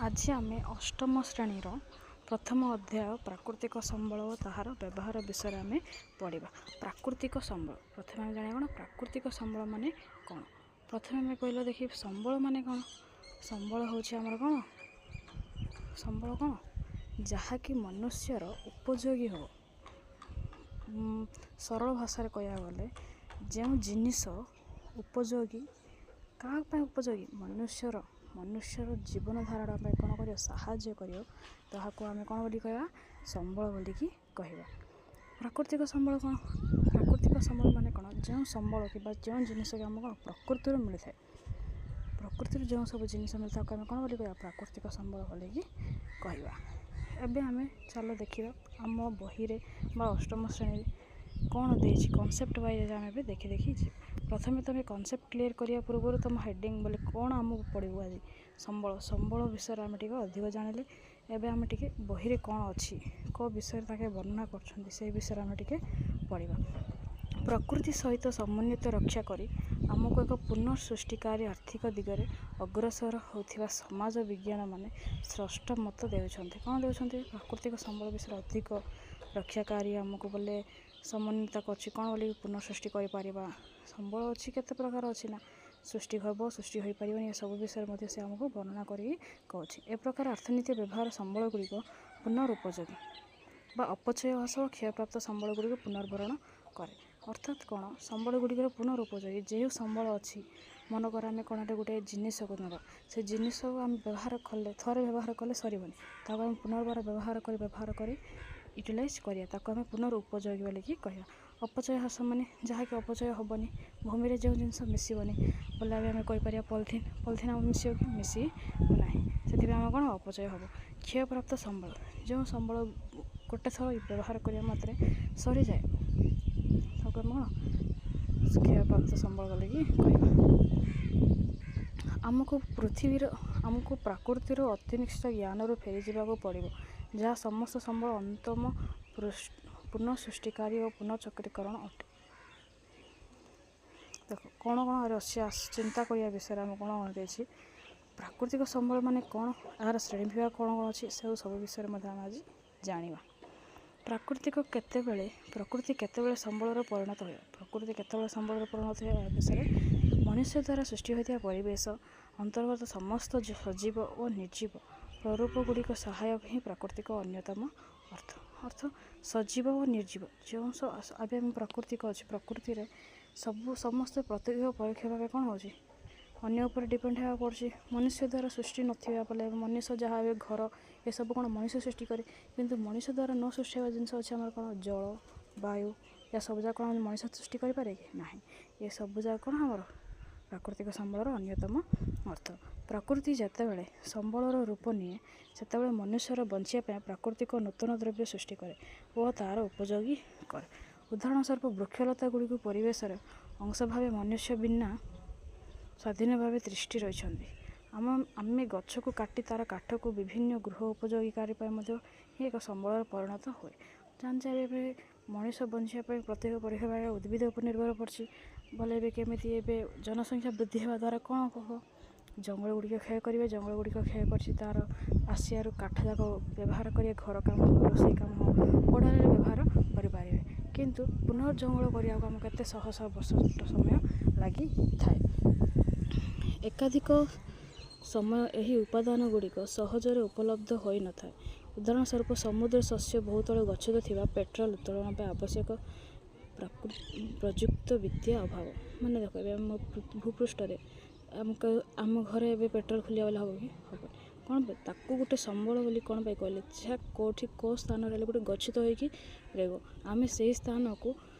ଆଜି ଆମେ ଅଷ୍ଟମ ଶ୍ରେଣୀର ପ୍ରଥମ ଅଧ୍ୟାୟ ପ୍ରାକୃତିକ ସମ୍ବଳ ଓ ତାହାର ବ୍ୟବହାର ବିଷୟରେ ଆମେ ପଢ଼ିବା। ପ୍ରାକୃତିକ ସମ୍ବଳ ପ୍ରଥମେ ଆମେ ଜାଣିବା କ'ଣ? ପ୍ରାକୃତିକ ସମ୍ବଳ ମାନେ କ'ଣ? ପ୍ରଥମେ ଆମେ କହିଲ ଦେଖି, ସମ୍ବଳ ମାନେ କ'ଣ? ସମ୍ବଳ ହେଉଛି ଆମର କ'ଣ? ସମ୍ବଳ କ'ଣ? ଯାହାକି ମନୁଷ୍ୟର ଉପଯୋଗୀ ହେବ। ସରଳ ଭାଷାରେ କହିବାକୁ ଗଲେ, ଯେଉଁ ଜିନିଷ ଉପଯୋଗୀ। କାହା ପାଇଁ ଉପଯୋଗୀ? ମନୁଷ୍ୟର ଜୀବନ ଧାରଣ ପାଇଁ କ'ଣ କରିବ? ସାହାଯ୍ୟ କରିବ। ତାହାକୁ ଆମେ କ'ଣ ବୋଲି କହିବା? ସମ୍ବଳ ବୋଲିକି କହିବା। ପ୍ରାକୃତିକ ସମ୍ବଳ କ'ଣ? ପ୍ରାକୃତିକ ସମ୍ବଳ ମାନେ କ'ଣ? ଯେଉଁ ସମ୍ବଳ କିମ୍ବା ଯେଉଁ ଜିନିଷ କି ଆମକୁ କ'ଣ ପ୍ରକୃତିରୁ ମିଳିଥାଏ। ପ୍ରକୃତିରୁ ଯେଉଁ ସବୁ ଜିନିଷ ମିଳିଥାଏ, ତାକୁ ଆମେ କ'ଣ ବୋଲି କହିବା? ପ୍ରାକୃତିକ ସମ୍ବଳ ବୋଲିକି କହିବା। ଏବେ ଆମେ ଚାଲ ଦେଖିବା ଆମ ବହିରେ ବା ଅଷ୍ଟମ ଶ୍ରେଣୀରେ କ'ଣ ଦେଇଛି। କନସେପ୍ଟ ୱାଇଜ୍ ଆମେ ଏବେ ଦେଖି ଦେଖି ଯିବା। ପ୍ରଥମେ ତୁମେ କନସେପ୍ଟ କ୍ଲିୟର୍ କରିବା ପୂର୍ବରୁ ତୁମ ହେଡ଼ିଙ୍ଗ ବୋଲି କ'ଣ ଆମକୁ ପଡ଼ିବ ଆଜି? ସମ୍ବଳ। ସମ୍ବଳ ବିଷୟରେ ଆମେ ଟିକେ ଅଧିକ ଜାଣିଲେ, ଏବେ ଆମେ ଟିକେ ବହିରେ କ'ଣ ଅଛି, କେଉଁ ବିଷୟରେ ତାଙ୍କେ ବର୍ଣ୍ଣନା କରୁଛନ୍ତି, ସେଇ ବିଷୟରେ ଆମେ ଟିକେ ପଢ଼ିବା। ପ୍ରକୃତି ସହିତ ସମନ୍ୱିତ ରକ୍ଷା କରି ଆମକୁ ଏକ ପୁନଃସୃଷ୍ଟିକାରୀ ଆର୍ଥିକ ଦିଗରେ ଅଗ୍ରସର ହେଉଥିବା ସମାଜ ବିଜ୍ଞାନମାନେ ସ୍ପଷ୍ଟ ମତ ଦେଉଛନ୍ତି। କ'ଣ ଦେଉଛନ୍ତି? ପ୍ରାକୃତିକ ସମ୍ବଳ ବିଷୟରେ ଅଧିକ ରକ୍ଷାକାରୀ ଆମକୁ ବୋଲେ ସମନ୍ୱିତ କରୁଛି କ'ଣ ବୋଲି ପୁନଃସୃଷ୍ଟି କରିପାରିବା। ସମ୍ବଳ ଅଛି, କେତେ ପ୍ରକାର ଅଛି ନା, ସୃଷ୍ଟି ହେବ, ସୃଷ୍ଟି ହୋଇପାରିବନି, ଏସବୁ ବିଷୟରେ ମଧ୍ୟ ସେ ଆମକୁ ବର୍ଣ୍ଣନା କରିକି କହୁଛି। ଏ ପ୍ରକାର ଅର୍ଥନୀତି ବ୍ୟବହାର ସମ୍ବଳ ଗୁଡ଼ିକ ପୁନଃଉପଯୋଗୀ ବା ଅପଚୟ ସହ କ୍ଷୟପ୍ରାପ୍ତ ସମ୍ବଳ ଗୁଡ଼ିକୁ ପୁନର୍ବରଣ କରେ। ଅର୍ଥାତ୍ କ'ଣ? ସମ୍ବଳ ଗୁଡ଼ିକର ପୁନଃଉପଯୋଗୀ। ଯେଉଁ ସମ୍ବଳ ଅଛି, ମନେକର ଆମେ କ'ଣ ଗୋଟେ ଜିନିଷକୁ ନେବା, ସେ ଜିନିଷକୁ ଆମେ ବ୍ୟବହାର କଲେ, ଥରେ ବ୍ୟବହାର କଲେ ସରିବନି। ତାକୁ ଆମେ ପୁନର୍ବାର ବ୍ୟବହାର କରି ୟୁଟିଲାଇଜ୍ କରିବା, ତାକୁ ଆମେ ପୁନଃଉପଯୋଗୀ ବୋଲିକି କହିବା। ଅପଚୟ ହ୍ରାସ ମାନେ ଯାହାକି ଅପଚୟ ହେବନି, ଭୂମିରେ ଯେଉଁ ଜିନିଷ ମିଶିବନି ବୋଲେ ଆମେ କହିପାରିବା ପଲିଥିନ୍। ପଲିଥିନ୍ ଆମ ମିଶିବ କି? ମିଶିବ ନାହିଁ। ସେଥିପାଇଁ ଆମେ କ'ଣ ଅପଚୟ ହେବ। କ୍ଷୟପ୍ରାପ୍ତ ସମ୍ବଳ, ଯେଉଁ ସମ୍ବଳ ଗୋଟେ ଥର ବ୍ୟବହାର କରିବା ମାତ୍ରେ ସରିଯାଏ, ତାକୁ ଆମେ କ'ଣ କ୍ଷୟପ୍ରାପ୍ତ ସମ୍ବଳ ବୋଲିକି କହିବା। ଆମକୁ ପୃଥିବୀର, ଆମକୁ ପ୍ରକୃତିର ଅତିନିଷ୍ଠ ଜ୍ଞାନରୁ ଫେରିଯିବାକୁ ପଡ଼ିବ, ଯାହା ସମସ୍ତ ସମ୍ବଳ ଅନ୍ତମ ପୁନଃସୃଷ୍ଟିକାରୀ ଓ ପୁନଃଚକ୍ରୀକରଣ ଅଟେ। ଦେଖ, କ'ଣ କ'ଣ ଅଛି ଚିନ୍ତା କରିବା ବିଷୟରେ। ଆମେ କ'ଣ କ'ଣ ଦେଇଛି, ପ୍ରାକୃତିକ ସମ୍ବଳ ମାନେ କ'ଣ, ଏହାର ଶ୍ରେଣୀ ବିଭାଗ କ'ଣ କ'ଣ ଅଛି, ସେ ସବୁ ବିଷୟରେ ମଧ୍ୟ ଆମେ ଆଜି ଜାଣିବା। ପ୍ରାକୃତିକ କେତେବେଳେ, ପ୍ରକୃତି କେତେବେଳେ ସମ୍ବଳରେ ପରିଣତ ହୁଏ? ପ୍ରକୃତି କେତେବେଳେ ସମ୍ବଳରେ ପରିଣତ ହୁଏ, ଏହା ବିଷୟରେ। ମନୁଷ୍ୟ ଦ୍ୱାରା ସୃଷ୍ଟି ହୋଇଥିବା ପରିବେଶ ଅନ୍ତର୍ଗତ ସମସ୍ତ ସଜୀବ ଓ ନିର୍ଜୀବ ପ୍ରରୂପ ଗୁଡ଼ିକ ସହାୟକ ହିଁ ପ୍ରାକୃତିକ ଅନ୍ୟତମ ଅର୍ଥ। ଅର୍ଥ ସଜୀବ ଓ ନିର୍ଜୀବ ଯେଉଁ ଏବେ ଆମେ ପ୍ରାକୃତିକ ଅଛି, ପ୍ରକୃତିରେ ସବୁ ସମସ୍ତେ ପ୍ରତ୍ୟକ୍ଷ ପରୋକ୍ଷ ଭାବେ କ'ଣ ହେଉଛି, ଅନ୍ୟ ଉପରେ ଡିପେଣ୍ଡ ହେବାକୁ ପଡ଼ୁଛି। ମନୁଷ୍ୟ ଦ୍ୱାରା ସୃଷ୍ଟି ନଥିବା ବୋଲେ ମନୁଷ୍ୟ ଯାହା ଏବେ ଘର ଏସବୁ କ'ଣ ମଣିଷ ସୃଷ୍ଟି କରେ, କିନ୍ତୁ ମଣିଷ ଦ୍ୱାରା ନ ସୃଷ୍ଟି ହେବା ଜିନିଷ ଅଛି ଆମର କ'ଣ? ଜଳ, ବାୟୁ, ଏହା ସବୁ ଯାକ କ'ଣ ମଣିଷ ସୃଷ୍ଟି କରିପାରେ କି ନାହିଁ। ଏସବୁ ଯାକ କ'ଣ ଆମର ପ୍ରାକୃତିକ ସମ୍ବଳର ଅନ୍ୟତମ ଅର୍ଥ। ପ୍ରକୃତି ଯେତେବେଳେ ସମ୍ବଳର ରୂପ ନିଏ, ସେତେବେଳେ ମନୁଷ୍ୟର ବଞ୍ଚିବା ପାଇଁ ପ୍ରାକୃତିକ ନୂତନ ଦ୍ରବ୍ୟ ସୃଷ୍ଟି କରେ ଓ ତା'ର ଉପଯୋଗୀ କରେ। ଉଦାହରଣ ସ୍ୱରୂପ, ବୃକ୍ଷଲତା ଗୁଡ଼ିକୁ ପରିବେଶର ଅଂଶ ଭାବେ ମନୁଷ୍ୟ ବିନା ସ୍ୱାଧୀନ ଭାବେ ତିଷ୍ଠି ରହିଛନ୍ତି। ଆମେ ଗଛକୁ କାଟି ତା'ର କାଠକୁ ବିଭିନ୍ନ ଗୃହ ଉପଯୋଗୀ କାର୍ଯ୍ୟ ପାଇଁ ମଧ୍ୟ ହିଁ ଏକ ସମ୍ବଳରେ ପରିଣତ ହୁଏ। ଜାଣିଛେ, ଏବେ ମଣିଷ ବଞ୍ଚିବା ପାଇଁ ପ୍ରତ୍ୟେକ ପରୀକ୍ଷା ପାଇଁ ଉଦ୍ଭିଦ ଉପରେ ନିର୍ଭର ପଡ଼ୁଛି ବୋଲେ ଏବେ କେମିତି? ଏବେ ଜନସଂଖ୍ୟା ବୃଦ୍ଧି ହେବା ଦ୍ୱାରା କ'ଣ ହେବ? ଜଙ୍ଗଲ ଗୁଡ଼ିକ କ୍ଷୟ କରିବେ। ଜଙ୍ଗଲ ଗୁଡ଼ିକ କ୍ଷୟ କରିଛି, ତା'ର ଆସିଆରୁ କାଠ ଯାକ ବ୍ୟବହାର କରିବେ, ଘର କାମ ହଉ, ରୋଷେଇ କାମ ହଉ, ପଢ଼ାରେ ବ୍ୟବହାର କରିପାରିବେ। କିନ୍ତୁ ପୁନର୍ଜଙ୍ଗଲ କରିବାକୁ ଆମକୁ କେତେ ଶହ ଶହ ବର୍ଷ ସମୟ ଲାଗିଥାଏ। ଏକାଧିକ ସମୟ ଏହି ଉପାଦାନ ଗୁଡ଼ିକ ସହଜରେ ଉପଲବ୍ଧ ହୋଇନଥାଏ। ଉଦାହରଣ ସ୍ୱରୂପ, ସମୁଦ୍ର ଶସ୍ୟ ଭୂତଳ ଗଚ୍ଛିତ ଥିବା ପେଟ୍ରୋଲ ଉତ୍ତୋଳନ ପାଇଁ ଆବଶ୍ୟକ ପ୍ରଯୁକ୍ତ ବିଦ୍ୟା ଅଭାବ। ମାନେ ଦେଖ, ଏବେ ଆମ ଭୂପୃଷ୍ଠରେ ଆମକୁ ଆମ ଘରେ ଏବେ ପେଟ୍ରୋଲ ଖୋଲିବା ବୋଲେ ହେବ କି? ହେବନି। କ'ଣ ପାଇଁ? ତାକୁ ଗୋଟେ ସମ୍ବଳ ବୋଲି କ'ଣ ପାଇଁ କହିଲେ? ଯାହା କେଉଁଠି କେଉଁ ସ୍ଥାନରେ ହେଲେ ଗୋଟେ ଗଚ୍ଛିତ ହୋଇକି ରହିବ। ଆମେ ସେଇ ସ୍ଥାନକୁ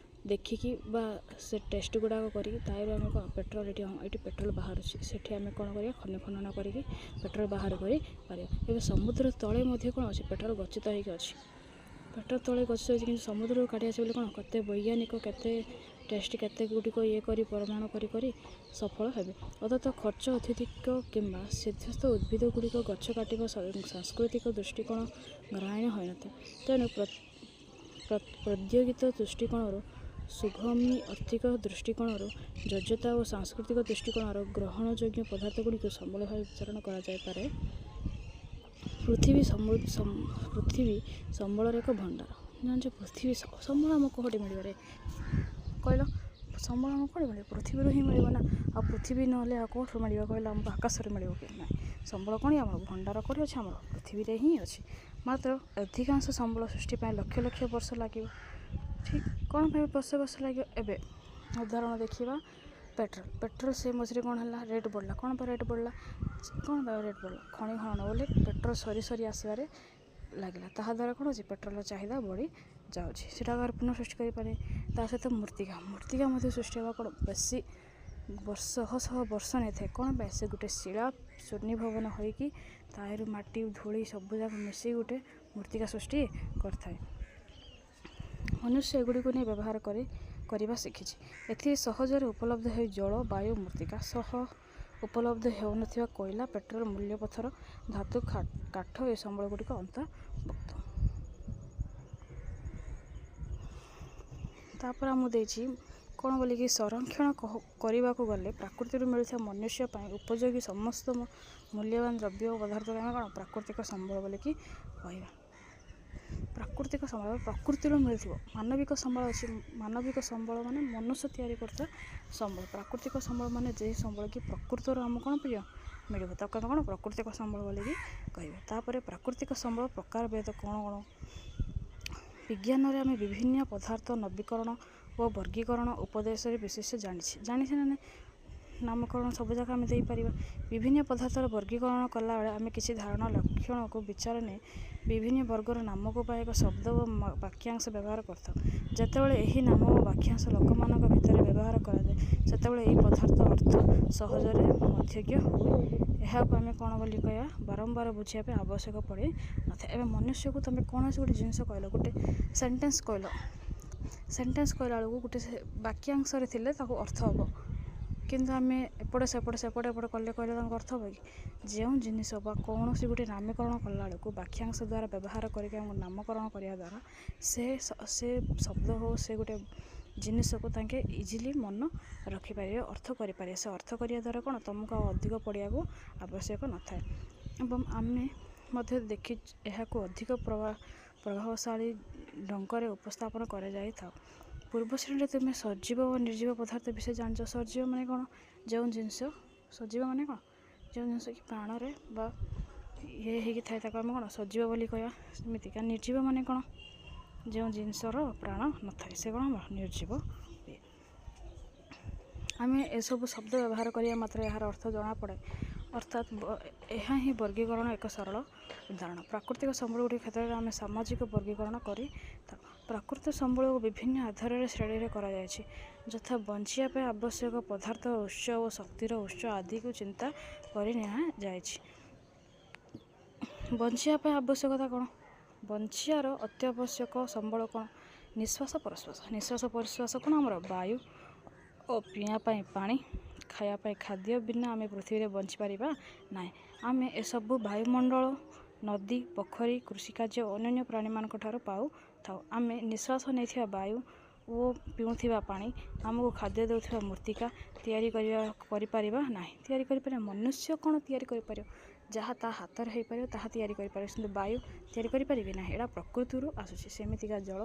ଦେଖିକି ବା ସେ ଟେଷ୍ଟ ଗୁଡ଼ାକ କରିକି ତାହିଁରୁ ଆମେ କ'ଣ ପେଟ୍ରୋଲ ଏଠି, ହଁ, ଏଠି ପେଟ୍ରୋଲ ବାହାରୁଛି, ସେଠି ଆମେ କ'ଣ କରିବା? ଖନି ଖନନ କରିକି ପେଟ୍ରୋଲ ବାହାର କରିପାରିବା। ଏବେ ସମୁଦ୍ର ତଳେ ମଧ୍ୟ କ'ଣ ଅଛି? ପେଟ୍ରୋଲ ଗଚ୍ଛିତ ହେଇକି ଅଛି। ପେଟ୍ରୋଲ ତଳେ ଗଚ୍ଛିତ ହେଇଛି, କିନ୍ତୁ ସମୁଦ୍ରରୁ କାଢ଼ି ଆସିବ ବୋଲି କ'ଣ କେତେ ବୈଜ୍ଞାନିକ କେତେ ଟେଷ୍ଟ କେତେ ଗୁଡ଼ିକ ଇଏ କରି ପରମାଣୁ କରି କରି ସଫଳ ହେବେ। ଅତଃ ଖର୍ଚ୍ଚ ଅତ୍ୟଧିକ କିମ୍ବା ସିଦ୍ଧସ୍ଥ ଉଦ୍ଭିଦ ଗୁଡ଼ିକ ଗଛ କାଟିବା ସାଂସ୍କୃତିକ ଦୃଷ୍ଟିକୋଣ ଗ୍ରହଣୀୟ ହୋଇନଥାଏ। ତେଣୁ ପ୍ରଦ୍ୟୋଗିତ ଦୃଷ୍ଟିକୋଣରୁ ସୁଗମୀ, ଆର୍ଥିକ ଦୃଷ୍ଟିକୋଣରୁ ଯୋଗ୍ୟତା ଓ ସାଂସ୍କୃତିକ ଦୃଷ୍ଟିକୋଣରୁ ଗ୍ରହଣଯୋଗ୍ୟ ପଦାର୍ଥ ଗୁଡ଼ିକୁ ସମ୍ବଳ ଭାବେ ବିଚାରଣ କରାଯାଇପାରେ। ପୃଥିବୀ ପୃଥିବୀ ସମ୍ବଳର ଏକ ଭଣ୍ଡାର। ଜାଣିଛ, ପୃଥିବୀ ସମ୍ବଳ ଆମକୁ କେଉଁଠି ମିଳିବରେ କହିଲ? ସମ୍ବଳ ଆମକୁ କେଉଁଠି ମିଳିବ? ପୃଥିବୀରୁ ହିଁ ମିଳିବ ନା। ଆଉ ପୃଥିବୀ ନହେଲେ ଆଉ କେଉଁଠୁ ମିଳିବ କହିଲ? ଆମକୁ ଆକାଶରେ ମିଳିବ କି ନାହିଁ? ସମ୍ବଳ କ'ଣ ଆମର ଭଣ୍ଡାର କେଉଁଠି ଅଛି? ଆମର ପୃଥିବୀରେ ହିଁ ଅଛି। ମାତ୍ର ଅଧିକାଂଶ ସମ୍ବଳ ସୃଷ୍ଟି ପାଇଁ ଲକ୍ଷ ଲକ୍ଷ ବର୍ଷ ଲାଗିବ। ଠିକ୍, କ'ଣ ପାଇଁ ବର୍ଷ ବର୍ଷ ଲାଗିବ? ଏବେ ଉଦାହରଣ ଦେଖିବା, ପେଟ୍ରୋଲ। ପେଟ୍ରୋଲ ସେ ମଝିରେ କ'ଣ ହେଲା? ରେଟ୍ ବଢ଼ିଲା। କ'ଣ ପାଇଁ ରେଟ୍ ବଢ଼ିଲା? କ'ଣ ପାଇଁ ରେଟ୍ ବଢ଼ିଲା? ଖଣି ଖନନ ବୋଲେ ପେଟ୍ରୋଲ ସରି ସରି ଆସିବାରେ ଲାଗିଲା। ତାହାଦ୍ୱାରା କ'ଣ ହେଉଛି? ପେଟ୍ରୋଲର ଚାହିଦା ବଢ଼ି ଯାଉଛି। ସେଇଟା ପୁନଃ ସୃଷ୍ଟି କରିପାରେ। ତା ସହିତ ମୃତ୍ତିକା, ମୃତ୍ତିକା ମଧ୍ୟ ସୃଷ୍ଟି ହେବା କ'ଣ ବେଶୀ ବର୍ଷ, ଶହ ଶହ ବର୍ଷ ନେଇଥାଏ। କ'ଣ ପାଇଁ? ସେ ଗୋଟେ ଶିଳା ଚୂର୍ଣ୍ଣୀଭବନ ହୋଇକି ତାହିଁରୁ ମାଟି, ଧୂଳି ସବୁ ଯାକ ମିଶିକି ଗୋଟେ ମୃତ୍ତିକା ସୃଷ୍ଟି କରିଥାଏ। ମନୁଷ୍ୟ ଏଗୁଡ଼ିକୁ ନେଇ ବ୍ୟବହାର କରି କରିବା ଶିଖିଛି। ଏଥିରେ ସହଜରେ ଉପଲବ୍ଧ ହେଉ ଜଳ, ବାୟୁ, ମୃତ୍ତିକା ସହ ଉପଲବ୍ଧ ହେଉନଥିବା କୋଇଲା, ପେଟ୍ରୋଲ, ମୂଲ୍ୟ ପଥର, ଧାତୁ, କାଠ ଏ ସମ୍ବଳ ଗୁଡ଼ିକ ଅନ୍ତର୍ଭୁକ୍ତ। ତାପରେ ମୁଁ ଦେଇଛି କ'ଣ ବୋଲିକି, ସଂରକ୍ଷଣ କରିବାକୁ ଗଲେ ପ୍ରାକୃତିରୁ ମିଳୁଥିବା ମନୁଷ୍ୟ ପାଇଁ ଉପଯୋଗୀ ସମସ୍ତ ମୂଲ୍ୟବାନ ଦ୍ରବ୍ୟ ଓ ପଦାର୍ଥକୁ ଆମେ କ'ଣ ପ୍ରାକୃତିକ ସମ୍ବଳ ବୋଲିକି କହିବା। ପ୍ରାକୃତିକ ସମ୍ବଳ ପ୍ରକୃତିରୁ ମିଳୁଥିବ। ମାନବିକ ସମ୍ବଳ ଅଛି। ମାନବିକ ସମ୍ବଳ ମାନେ ମନୁଷ୍ୟ ତିଆରି କରୁଥିବା ସମ୍ବଳ। ପ୍ରାକୃତିକ ସମ୍ବଳ ମାନେ ଯେ ସମ୍ବଳ କି ପ୍ରକୃତିରୁ ଆମକୁ କ'ଣ ପ୍ରିୟ ମିଳିବ, ତାକୁ ଆମେ କ'ଣ ପ୍ରାକୃତିକ ସମ୍ବଳ ବୋଲିକି କହିବା। ତାପରେ ପ୍ରାକୃତିକ ସମ୍ବଳ ପ୍ରକାର ଭେଦ କ'ଣ କ'ଣ? ବିଜ୍ଞାନରେ ଆମେ ବିଭିନ୍ନ ପଦାର୍ଥ ନବୀକରଣ ଓ ବର୍ଗୀକରଣ ଉପଦେଶରେ ବିଶେଷ ଜାଣିଛେ। ଜାଣିଛେ ନା ନାହିଁ? ନାମକରଣ ସବୁ ଯାକ ଆମେ ଦେଇପାରିବା। ବିଭିନ୍ନ ପଦାର୍ଥର ବର୍ଗୀକରଣ କଲାବେଳେ ଆମେ କିଛି ଧାରଣା ଲକ୍ଷଣକୁ ବିଚାର ନେଇ ବିଭିନ୍ନ ବର୍ଗର ନାମକୁ ପାଇଁ ଏକ ଶବ୍ଦ ଓ ବାକ୍ୟାଂଶ ବ୍ୟବହାର କରିଥାଉ। ଯେତେବେଳେ ଏହି ନାମ ଓ ବାକ୍ୟାଂଶ ଲୋକମାନଙ୍କ ଭିତରେ ବ୍ୟବହାର କରାଯାଏ, ସେତେବେଳେ ଏହି ପଦାର୍ଥ ଅର୍ଥ ସହଜରେ ମଧ୍ୟଜ୍ଞ ହୁଏ। ଏହାକୁ ଆମେ କ'ଣ ବୋଲି କହିବା? ବାରମ୍ବାର ବୁଝିବା ପାଇଁ ଆବଶ୍ୟକ ପଡ଼େ ନଥାଏ। ଏବେ ମନୁଷ୍ୟକୁ ତୁମେ କୌଣସି ଗୋଟେ ଜିନିଷ କହିଲ, ଗୋଟେ ସେଣ୍ଟେନ୍ସ କହିଲ, ସେଣ୍ଟେନ୍ସ କହିଲା ବେଳକୁ ଗୋଟେ ବାକ୍ୟାଂଶରେ ଥିଲେ ତାକୁ ଅର୍ଥ ହେବ। କିନ୍ତୁ ଆମେ ଏପଟେ ସେପଟେ ସେପଟେ ଏପଟେ କଲେ କହିଲେ ତାଙ୍କ ଅର୍ଥ ହେବ କି? ଯେଉଁ ଜିନିଷ ବା କୌଣସି ଗୋଟେ ନାମକରଣ କଲାବେଳକୁ ବାକ୍ୟାଂଶ ଦ୍ୱାରା ବ୍ୟବହାର କରିକି ଆମକୁ ନାମକରଣ କରିବା ଦ୍ୱାରା ସେ ସେ ଶବ୍ଦ ହଉ, ସେ ଗୋଟେ ଜିନିଷକୁ ତାଙ୍କେ ଇଜିଲି ମନ ରଖିପାରିବେ, ଅର୍ଥ କରିପାରିବେ। ସେ ଅର୍ଥ କରିବା ଦ୍ୱାରା କ'ଣ ତୁମକୁ ଆଉ ଅଧିକ ପଢ଼ିବାକୁ ଆବଶ୍ୟକ ନଥାଏ। ଏବଂ ଆମେ ମଧ୍ୟ ଦେଖି ଏହାକୁ ଅଧିକ ପ୍ରଭାବଶାଳୀ ଢଙ୍ଗରେ ଉପସ୍ଥାପନ କରାଯାଇଥାଉ। ପୂର୍ବ ଶ୍ରେଣୀରେ ତୁମେ ସଜୀବ ଓ ନିର୍ଜୀବ ପଦାର୍ଥ ବିଷୟରେ ଜାଣିଛ। ସଜୀବ ମାନେ କ'ଣ? ଯେଉଁ ଜିନିଷ, ସଜୀବ ମାନେ କ'ଣ? ଯେଉଁ ଜିନିଷ କି ପ୍ରାଣରେ ବା ଇଏ ହେଇକି ଥାଏ, ତାକୁ ଆମେ କ'ଣ ସଜୀବ ବୋଲି କହିବା। ସେମିତିକା ନିର୍ଜୀବ ମାନେ କ'ଣ? ଯେଉଁ ଜିନିଷର ପ୍ରାଣ ନଥାଏ, ସେ କ'ଣ ନିର୍ଜୀବ ହୁଏ। ଆମେ ଏସବୁ ଶବ୍ଦ ବ୍ୟବହାର କରିବା ମାତ୍ରେ ଏହାର ଅର୍ଥ ଜଣାପଡ଼େ। ଅର୍ଥାତ୍ ଏହା ହିଁ ବର୍ଗୀକରଣ ଏକ ସରଳ ଉଦାହରଣ। ପ୍ରାକୃତିକ ସମ୍ବଳ ଗୁଡ଼ିକ କ୍ଷେତ୍ରରେ ଆମେ ସାମାଜିକ ବର୍ଗୀକରଣ କରିଥାଉ। ପ୍ରାକୃତିକ ସମ୍ବଳକୁ ବିଭିନ୍ନ ଆଧାରରେ ଶ୍ରେଣୀରେ କରାଯାଇଛି, ଯଥା ବଞ୍ଚିବା ପାଇଁ ଆବଶ୍ୟକ ପଦାର୍ଥ ଉତ୍ସ ଓ ଶକ୍ତିର ଉତ୍ସ ଆଦିକୁ ଚିନ୍ତା କରି ନିଆଯାଇଛି। ବଞ୍ଚିବା ପାଇଁ ଆବଶ୍ୟକତା କ'ଣ? ବଞ୍ଚିବାର ଅତ୍ୟାବଶ୍ୟକ ସମ୍ବଳ କ'ଣ? ନିଶ୍ୱାସ ପ୍ରଶ୍ୱାସ। ନିଶ୍ୱାସ ପ୍ରଶ୍ୱାସ କ'ଣ? ଆମର ବାୟୁ ଓ ପିଇବା ପାଇଁ ପାଣି, ଖାଇବା ପାଇଁ ଖାଦ୍ୟ ବିନା ଆମେ ପୃଥିବୀରେ ବଞ୍ଚିପାରିବା ନାହିଁ। ଆମେ ଏସବୁ ବାୟୁମଣ୍ଡଳ, ନଦୀ, ପୋଖରୀ, କୃଷିକାର୍ଯ୍ୟ ଓ ଅନ୍ୟାନ୍ୟ ପ୍ରାଣୀମାନଙ୍କ ଠାରୁ ପାଉଥାଉ। ଆମେ ନିଶ୍ୱାସ ନେଇଥିବା ବାୟୁ ଓ ପିଉଥିବା ପାଣି, ଆମକୁ ଖାଦ୍ୟ ଦେଉଥିବା ମୃତ୍ତିକା ତିଆରି କରିବା କରିପାରିବା ନାହିଁ। ତିଆରି କରିପାରିବା ମନୁଷ୍ୟ କ'ଣ ତିଆରି କରିପାରିବ? ଯାହା ତା ହାତରେ ହେଇପାରିବ ତାହା ତିଆରି କରିପାରିବ, କିନ୍ତୁ ବାୟୁ ତିଆରି କରିପାରିବେ ନାହିଁ। ଏଇଟା ପ୍ରକୃତିରୁ ଆସୁଛି। ସେମିତିକା ଜଳ,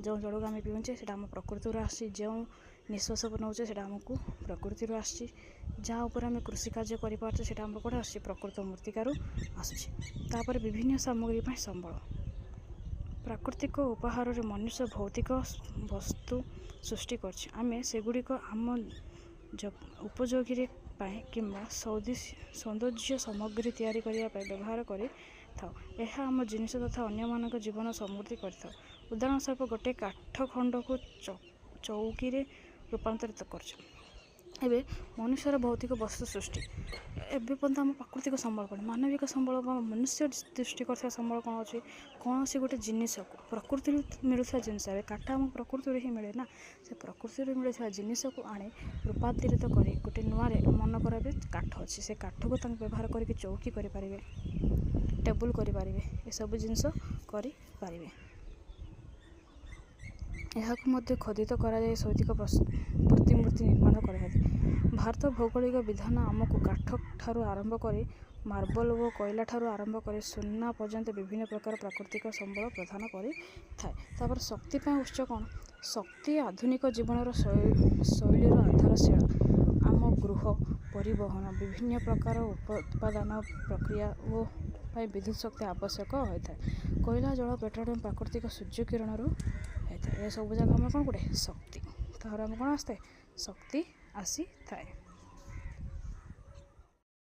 ଯେଉଁ ଜଳକୁ ଆମେ ପିଉଛେ ସେଇଟା ଆମ ପ୍ରକୃତିରୁ ଆସୁଛି। ଯେଉଁ ନିଶ୍ୱାସ ନେଉଛେ ସେଇଟା ଆମକୁ ପ୍ରକୃତିରୁ ଆସୁଛି। ଯାହା ଉପରେ ଆମେ କୃଷି କାର୍ଯ୍ୟ କରିପାରୁଛେ ସେଇଟା ଆମର କେଉଁଠି ଆସୁଛି? ପ୍ରକୃତ ମୃତ୍ତିକାରୁ ଆସୁଛି। ତାପରେ ବିଭିନ୍ନ ସାମଗ୍ରୀ ପାଇଁ ସମ୍ବଳ। ପ୍ରାକୃତିକ ଉପହାରରେ ମନୁଷ୍ୟ ଭୌତିକ ବସ୍ତୁ ସୃଷ୍ଟି କରିଛି। ଆମେ ସେଗୁଡ଼ିକ ଆମ ଉପଯୋଗୀରେ ପାଇଁ କିମ୍ବା ସୌନ୍ଦର୍ଯ୍ୟ ସାମଗ୍ରୀ ତିଆରି କରିବା ପାଇଁ ବ୍ୟବହାର କରିଥାଉ। ଏହା ଆମ ଜିନିଷ ତଥା ଅନ୍ୟମାନଙ୍କ ଜୀବନ ସମୃଦ୍ଧି କରିଥାଉ। ଉଦାହରଣ ସ୍ୱରୂପ, ଗୋଟେ କାଠ ଖଣ୍ଡକୁ ଚଉକିରେ ରୂପାନ୍ତରିତ କରୁଛୁ। ଏବେ ମନୁଷ୍ୟର ଭୌତିକ ବସ୍ତୁ ସୃଷ୍ଟି। ଏବେ ପର୍ଯ୍ୟନ୍ତ ଆମ ପ୍ରାକୃତିକ ସମ୍ବଳ କ'ଣ? ମାନବିକ ସମ୍ବଳ ବା ମନୁଷ୍ୟ ସୃଷ୍ଟି କରିଥିବା ସମ୍ବଳ କ'ଣ ଅଛି? କୌଣସି ଗୋଟେ ଜିନିଷକୁ ପ୍ରକୃତିରୁ ମିଳୁଥିବା ଜିନିଷ, ଏବେ କାଠ ଆମକୁ ପ୍ରକୃତିରୁ ହିଁ ମିଳେ ନା, ସେ ପ୍ରକୃତିରୁ ମିଳୁଥିବା ଜିନିଷକୁ ଆଣି ରୂପାନ୍ତରିତ କରି ଗୋଟେ ନୂଆରେ, ମନେକର ଏବେ କାଠ ଅଛି, ସେ କାଠକୁ ତାଙ୍କୁ ବ୍ୟବହାର କରିକି ଚଉକି କରିପାରିବେ, ଟେବୁଲ୍ କରିପାରିବେ, ଏସବୁ ଜିନିଷ କରିପାରିବେ। ଏହାକୁ ମଧ୍ୟ ଖୋଦିତ କରାଯାଇ ଶୈତିକ ପ୍ରତିମୂର୍ତ୍ତି ନିର୍ମାଣ କରାଯାଇଥାଏ। ଭାରତ ଭୌଗୋଳିକ ବିଧାନ ଆମକୁ କାଠ ଠାରୁ ଆରମ୍ଭ କରି ମାର୍ବଲ ଓ କୋଇଲା ଠାରୁ ଆରମ୍ଭ କରି ସୁନା ପର୍ଯ୍ୟନ୍ତ ବିଭିନ୍ନ ପ୍ରକାର ପ୍ରାକୃତିକ ସମ୍ବଳ ପ୍ରଦାନ କରିଥାଏ। ତାପରେ ଶକ୍ତି ପାଇଁ ଉତ୍ସ କ'ଣ? ଶକ୍ତି ଆଧୁନିକ ଜୀବନର ଶୈଳୀର ଆଧାରଶୀଳ। ଆମ ଗୃହ, ପରିବହନ, ବିଭିନ୍ନ ପ୍ରକାର ଉତ୍ପାଦନ ପ୍ରକ୍ରିୟା ଓ ପାଇଁ ବିଦ୍ୟୁତ ଶକ୍ତି ଆବଶ୍ୟକ ହୋଇଥାଏ। କୋଇଲା, ଜଳ, ପେଟ୍ରୋଲିୟମ, ପ୍ରାକୃତିକ ସୂର୍ଯ୍ୟ କିରଣରୁ ହେଇଥାଏ। ଏସବୁ ଯାକ ଆମର କ'ଣ ଗୋଟେ ଶକ୍ତି। ତାହାର ଆମେ କ'ଣ ଆସିଥାଏ? ଶକ୍ତି ଆସିଥାଏ।